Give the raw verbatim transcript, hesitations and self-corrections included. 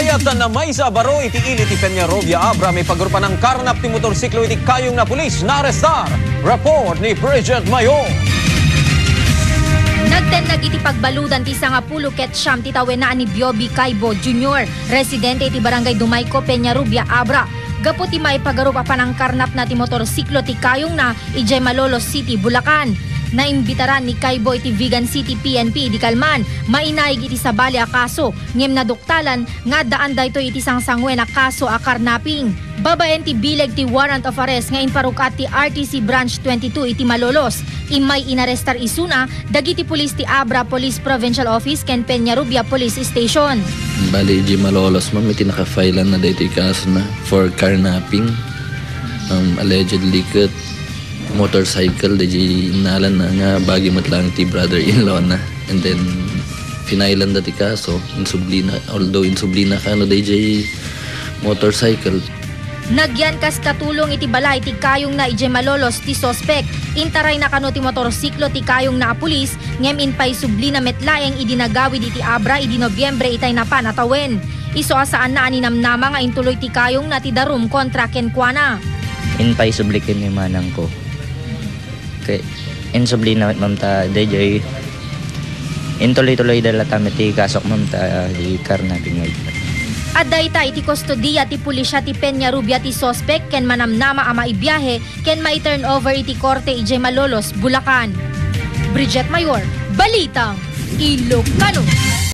Ket namaysa a baro iti ili ti Peñarubia Abra, maipagarupna a panangkarnap ti motorsiklo iti kayongna a pulis, naarestar. Report ni Bridget Mayor. Nagtennag iti pagbaludan ti sangapulo ket siam ti tawenna a ni Biobi Caibo Junior, residente iti Barangay Dumayco, Peñarubia Abra, gapu ti maipagarup a panangkarnapna ti motorsiklo ti kayongna idiay Malolos City, Bulacan. Naimbitaran ni Caibo iti Vigan City P N P idi kalman, mainaig iti sabali a kaso, ngem naduktalan nga addaan daytoy iti sangsangoen a kaso a karnaping. Babaen ti bileg ti warrant of arrest nga inparuk-at ti R T C Branch twenty-two iti Malolos, immay inarestar isuna dagiti pulis ti Abra Police Provincial Office ken Peñarubia Police Station. Bali, idiay Malolos, ma'am, iti nakafilean na daytoy kasona for carnapping. Um, allegedly ket motorcycle daydiay innalanna nga bagi met laeng ti brother-in-law na. And then, finailan da ti kaso, insublina, although insublina kano daydiay motorcycle. Nagyan kas katulong iti balay ti kayongna idiay Malolos ti suspek. Intarayna kano ti motorsiklo ti kayongna a pulis, ngem impaisublina met laeng idi nagawid iti Abra idi Nobiembre itay napan a tawen. Isu a saanna a ninamnama nga intuloy ti kayongna ti darum kontra kenkuana. Impaisubli ken ni manangko. Kay insublina met, ma'am, ta daydiay intuloy-tuloyda latta met ti kasok, ma'am, ta di karnaping nga ita. Adda ita iti kustodiya ti pulisya ti Peñarubia ti suspek ken manamnama a maibiahe ken mai-turnover iti korte idiay Malolos, Bulacan. Bridget Mayor, Balitang Ilocano.